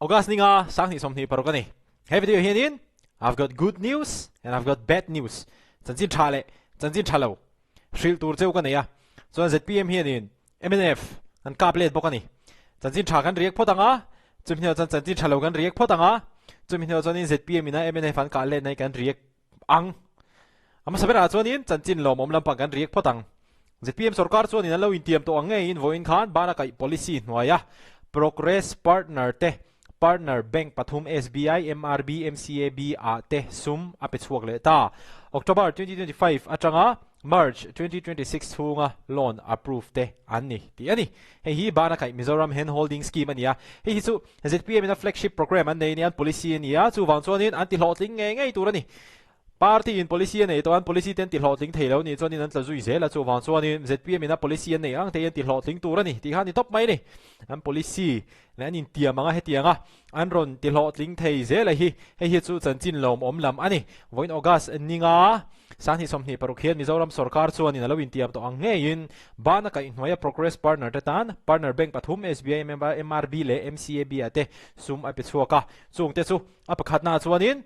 August ni nga 2026 a ni. He video hianin I've got good news and I've got bad news. Chanchin tha leh chanchin tha lo hrilh tur cheu ka nei a. Chuan ZPM hianin mnf an kap let bawk a ni. Chanchin tha kan riak phawt ang a, chumi hnuah chuan chanchin tha lo kan riak phawt ang a, chumi hnuah chuanin ZPM ina mnf an kah let na hi kan riak ang. A hmasa berah chuanin chanchin lawmawm lampang kan riak phawt ang. Zpm sorkar chuanin an lo intiam tawh ang ngeiin vawiin khan bana kaih policy hnuaia Progress Partner te Partner Bank pathum SBI, MRB, MCAB ah te sum a pe chhuak leh ta. October 2025 atanga March 2026 chhunga loan approve te an ni tih a ni. Hei hi bana kaih Mizoram Hand Holding Scheme a ni a, hei hi chu zpm in a flagship programme an nei a nia, an policy a ni a, chuvang chuanin an ti hlawhtling ngei ngei tur a ni. Party in policy a nei tawh a, an policy te an ti hlawhtling thei lo nih chuanin an tla zui zel a, chuvang chuanin zpm in a policy an neih ang te hi an ti hlawhtling tur a ni tih kha a ni tawp mai a ni. An policy leh an intiam ang a hetiang a an rawn ti hlawhtling thei zel a hi, hei hi chu chanchin lawmawm lam a ni. Vawiin August ninga 2026 hian Mizoram sorkar chuanin a lo intiam tawh ang ngeiin bana kaihhnuaia Progress Partner te tan Partner Bank pathum SBI, MRB leh MCAB ah te sum a pe chhuak a, chungte chu a pakhatnaah chuanin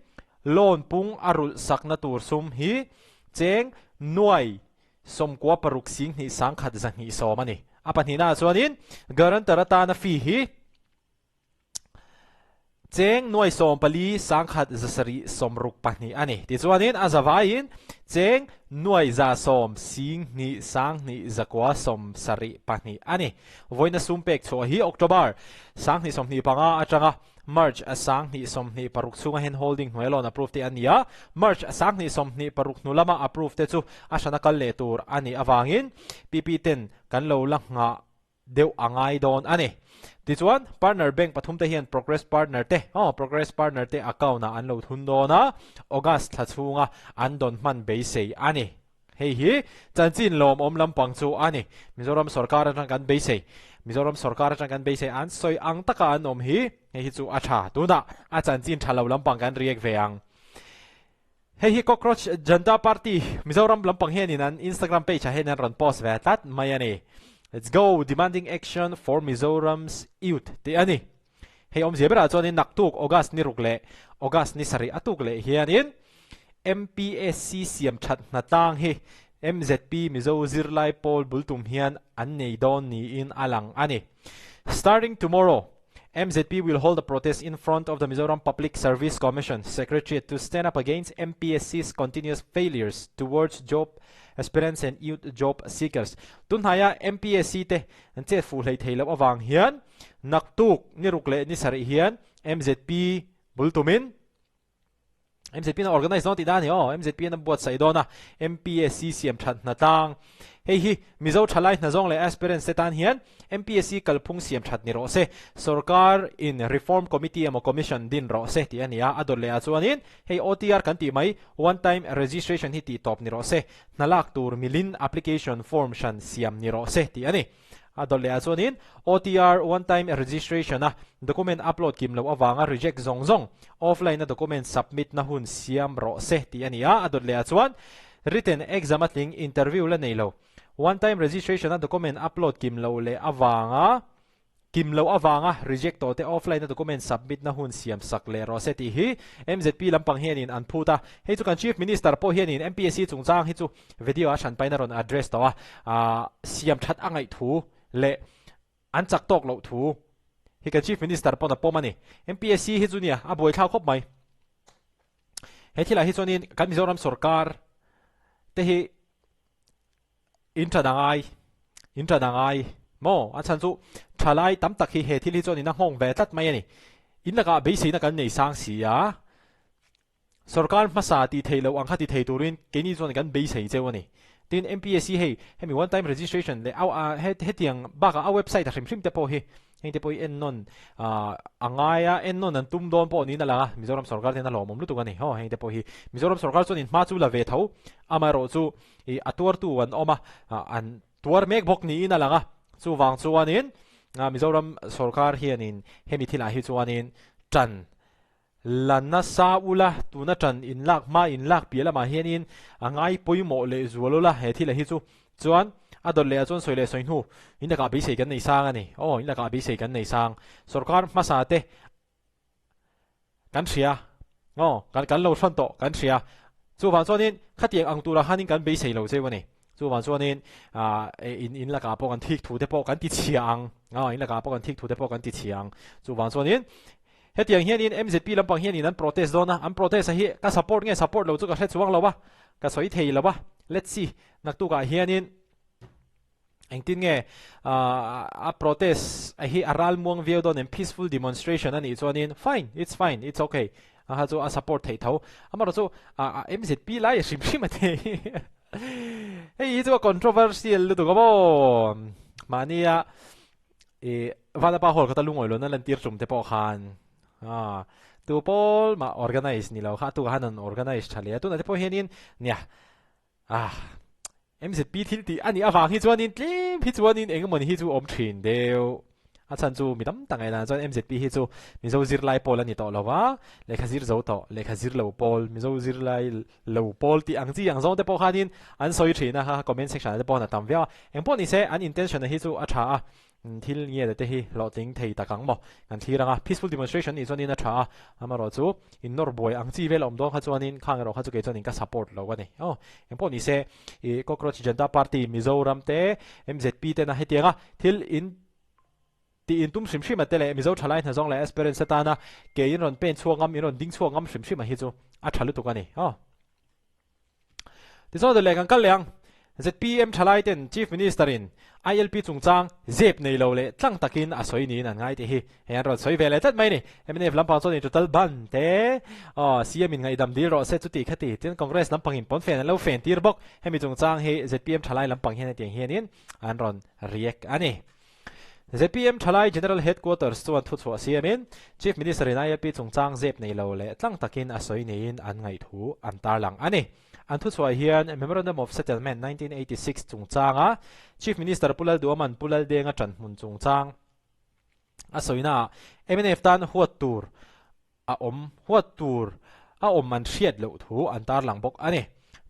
Loan pung a rulh sakna tur sum hi cheng nuai sawmkua paruk sing hnih sangkhat zahnih sawm a ni. A pahnihnaah chuanin guarantor atana fee hi cheng nuai sawm pali sangkhat zasarih sawmruk pahnih a ni. Tichuanin a zavaiin cheng nuai za sawm sing hnih sang hnih zakua sawm sarih pahnih a ni. Vawiina sum pek chhuah hi October 2025 atanga March a 2026 chhunga hand holding hnuaia loan approve te a ni a, March a 2026 hnu lama approve te chu a hrana kal leh tur a nih avangin PP ten kan lo la nghah deuh a ngai dawn a ni. Tichuan, partner bank pathum te hian progress partner te, aw, progress partner te account ah an lo thun dawn a, August thla chhunga an dawn hman beisei a ni. Hei hi chanchin lawmawm lampang chu a ni. Mizoram sorkar atang kan beisei. Mizoram sorkar atang kan beisei an sawi ang taka an awm hi hei hi chu a tha. Tunah a chanchin tha lo lampang kan react ve ang. Hei hi Cockroach Janta Party Mizoram lampang hianin an Instagram page ah hian an rawn post ve tlat mai a ni. Let's go demanding action for Mizoram's youth tih a ni. Hei awmzia berah chuanin naktuk August ni ruk leh August ni sarih a tuk leh hianin MPSC siam that hnatlang hi MZP Mizo zirlai pawl bul tum hian an nei dawn niin a lang a ni. Starting tomorrow, MZP will hold a protest in front of the Mizoram Public Service Commission Secretariat to stand up against MPSC's continuous failures towards job aspirants and youth job seekers. Tunhnaia MPSC te an chet fuh hlei thei loh avang hian Naktuk ni ruk leh ni sarih hian MZP bul tumin MZP na organize dawn tih dan hi aw MZP na buatsaih dawn a MPSC siam that hna tlang hei hi Mizo thalai hna zawng leh aspirants te tan hian MPSC kalphung siam that ni rawh se sorkar in reform committee emaw commission din rawh se tih a ni a a dawt leh ah chuanin hei OTR kan tih mai one time registration hi tih tawp ni rawh se hna lak tur milin application form hran siam ni rawh se tih a ni. A dawt leh ah chuanin OTR, One Time Registration, a document upload kim loh avanga reject zawng zawng offline a document submit na hun siam rawh se tih a ni a. A dawt leh ah chuan written exam a tling interview la nei lo One Time Registration a document upload kim loh leh avanga kim loh avanga reject tawh te offline a document submit na hun siam sak leh rawh se tih hi MZP lampang hianin an phut a. Hei chu kan Chief Minister pawh hianin MPSC chungchang hi chu Video a hran pain a rawn address tawh a, aah siam that a ngaih thu leh an chak tawk loh thu hi kan Chief Minister pawn a pawm a ni. MPSC hi chu nia a buaithlak khawp mai. He thilah hi chuanin kan Mizoram sorkar te hi in than a ngai, in than a ngai maw? A chhan chu thalai tam tak hi he thil hi chuanin a nghawng ve tlat mai a ni. In lakah beiseina kan nei sang si a. Sorkar hmasa tih theih loh ang kha ti thei turin keini chuan kan beisei cheu a ni. Tin, MPSC hei hemi one time registration leh a hetiang bakah a website a hrim hrim te pawh hi heng te pawh hi ennawn a ngai a, ennawn an tum dawn pawh niin a lang a, Mizoram sorkar ten a hlawmawm lutuk a ni. Haw heng te pawh hi Mizoram sorkar chuan in hma chu la ve tho, amaherawhchu ih a tuartu an awm a, an tuar mek bawk niin a lang a, chuvang chuanin Mizoram sorkar hianin hemi thilah hi chuanin tan La nasa ula, tuna tan in lak hma in lak piah lamah hianin a ngai pawimawh leh zual ula, he thil a hi chu chuan a dawt leh ah chuan sawi leh sawi hnu in lakah beisei kan nei sang a ni. Aw, in lakah beisei kan nei sang. Sorkar hmasa te. Kan hria. Aw, kan kan lo hrawn tawh, kan hria. Chuvang chuanin khatiang ang turah khanin kan beisei lo cheu a ni. Chuvang chuanin ah in in lakah pawh kan thik thu te pawh kan ti chhia ang. Aw, in lakah pawh kan thik thu te pawh kan ti chhia ang. Chuvang chuanin hetiang hianin MZP lampang hianin an protest dawn a, an protest a hi ka support nge support lo chu ka hre chuang lo a, ka sawi thei lo a. Let's see, naktukah hianin Engtin nge a protest a hi a ral muang viau dawn em? Peaceful demonstration a nih chuanin fine, it's fine, it's okay. A kha chu a support theih tho. Amaherawhchu chu a MZP lai a hrim hrim a ti. Hei hi chu a controversial lutuk a maw? Mahnia i Vanapa Hall khata lungawi lawna lantir tum te pawh khan tu pawl mah organize ni lo kha a tukah khan an organize tha leh a. Tunah te pawh hianin nia Ah, MZP thil tih a nih avang hi chuanin tlem hi chuanin eng emawni hi chu awm thin deuh. A chhan chu mi tam tak ngaihdan chuan MZP hi chu Mizo zirlai pawl a ni tawh lo va, lehkha zir zo tawh, lehkha zir lo pawl, Mizo zirlai lo pawl tih ang chi ang zawng te pawh khanin an sawi thin a, kha comment section ah te pawh a tam viau a. Eng pawh ni se an intention a hi chu a tha a, Thil nge te hi hlawhtling thei tak ang maw? Kan thlir ang a, peaceful demonstration nih chuanin a tha a, amaherawh chu in nawr buai ang chi vel a awm dawn kha chuanin khang erawh kha chu kei chuanin ka support lo a ni. Aw, engpawh ni se i Cockroach Janta Party Mizoram te, MZP tena hetianga thil in tih in tum hrim hrim a te leh Mizo thalai hnazawng leh aspirants atana ke in rawn pen chhuak ngam, in rawn ding chhuak ngam hrim hrim a hi chu a tha lutuk a ni. Aw. Tichuan leh kan kal leh ang. ZPM thalai ten Chief Minister in ILP chungchang zep nei lo leh tlang takin a sawi niin an ngai tih hi hei an rawn sawi ve leh tlat mai a ni. Mnf lampang chuan in total ban te aw CM in ngaihdam dil rawh se chuti khati tin Congress lampang in pawnfen an lo fen tir bawk. Hemi chungchang hi ZPM thalai lampang hian hetiang hianin an rawn react a ni. Zpm Thalai General Headquarters chuan thuchhuah siamin Chief Minister in ILP chungchang zep nei lo leh tlang takin a sawi niin an ngaihthu an tarlang a ni. An thuchhuah hian Memorandum of Settlement 1986 chungchanga Chief Minister Pu Lalduaman Pu Laldenga ṭanhmun chungchang a sawinaah mnf tan huat tur a awm huat tur a awm an hriat loh thu an tarlang bawk a ni.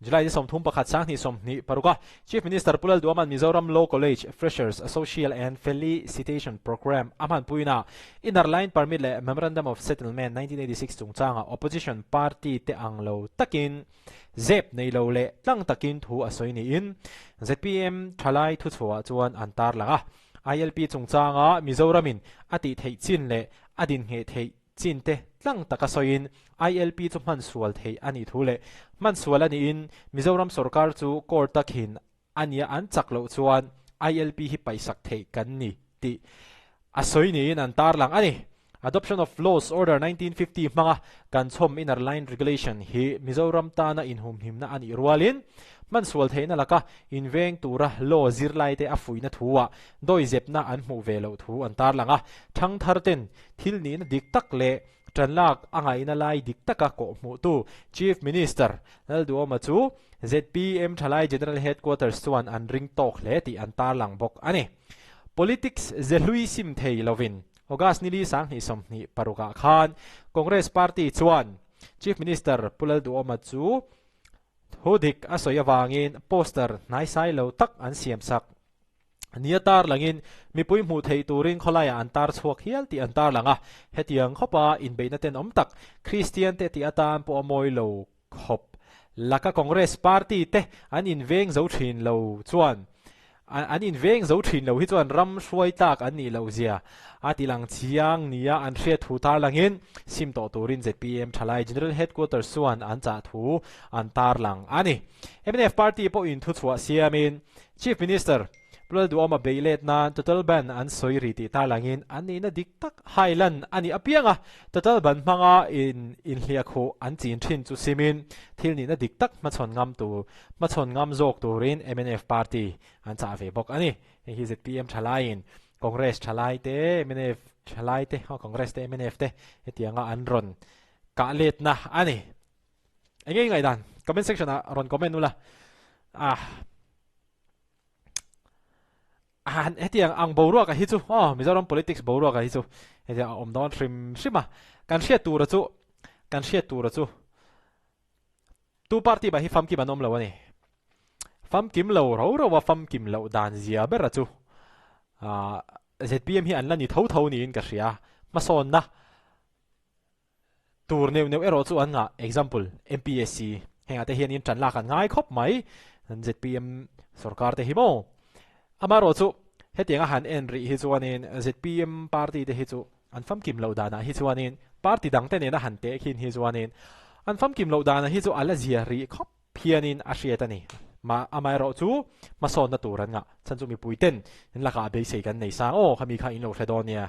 July ni 31 2026 a Chief Minister Pu Lalduaman Mizoram Law College Freshers Social and Felicitation Programme a hmanpuina Inner Line Permit leh Memorandum of Settlement 1986 chungchanga Opposition Party te ang lo takin zep nei lo leh tlang takin thu a sawi niin zpm thalai thuchhuah chuan an tarlang a. ILP chungchanga Mizoramin a tih theih chin leh a dinhngeh theih chin te tlang taka sawiin ILP chu hman sual theih a nih thu leh hman sual a nihin Mizoram sorkar chu court a khin a nia an chak loh chuan ILP hi paihsak theih kan ni tih a sawi niin an tarlang a ni. Adoption of Laws Order 1950 hmanga kan chhawm Inner Line Regulation hi Mizoram tana inhumhimna a nih rualin hman sual theihna laka inveng tura law zirlaite a fuihna thu-ah dawizepna an hmuh ve loh thu an tarlang a, thangthar ten Thil nihna dik tak leh tanlak a ngaihna lai dik taka kawhhmuhtu Chief Minister Lalduhoma chu zpm Thalai General Headquarters chuan an ring tawk hle tih an tarlang bawk a ni. Politics ze hlui sim thei lovin August nili 2026 ah khan Congress Party chuan Chief Minister Pu Lalduhoma chu thu dik a sawi avangin poster hnaisai lo tak an siamsak. Nia tar langin mipui hmuh theih turin khawlaiah an tar chhuak hial tih an tar lang a, hetiang khawpa inbeihna tenawm tak Kristian te tih atan pawh a mawi lo khawp laka Congress party te an inveng zo thin lo chuan an inveng zo thin lo hi chuan ram hruai tlak an nih loh zia a ti lang chiang nia an hriat thu tar langin sim tawh turin zpm thalai General Headquarters chuan an chah thu an tar lang a ni. Mnf party pawhin thuchhuah siamin Chief Minister Pu Lalduhawma beih let nan Total Ban an sawi ri tih tarlangin an nihna dik tak hailan a nih apiang a, Total Ban hmanga in inhliahkhuh an chin thin chu simin thil nihna dik tak hmachhawn ngam tur hmachhawn ngam zawk turin mnf party an chah ve bawk a ni. Hei hi zpm thalaiin Congress thalai te, mnf thalai te, Congress te, mnf te hetianga an rawn kah letna a ni. Enge i ngaihdan? Comment section ah rawn comment ula. Ah. Ah, hetiang ang boruak a hi chu, oh, Mizoram politics boruak a hi chu, hetiang a awm dawn hrim hrim a. Kan hriat tura chu, kan hriat tura chu, tu party mah hi famkim an awm lo a ni. Famkim lo ro ro a famkim loh dan zia ber a chu, ah, zpm hi an la ni tho tho niin ka hria. Hmasawnna. Tur neuh neuh erawh chu an ngah, example, MPSC, hengah te hianin ṭan lak an ngai khawp mai, zpm sorkar te hi maw? Amaherawh chu hetianga han en rih hi chuanin zpm party te hi chu an famkim loh danah hi chuanin party dang te nena han teh khin hi chuanin an famkim loh danah hi chu a la zia rih khawp hianin a hriat a ni. Amaherawh chu hmasawnna tur an ngah chhan chu mipui ten in lakah beisei kan nei sang aw khami kha in lo hre dawn nia.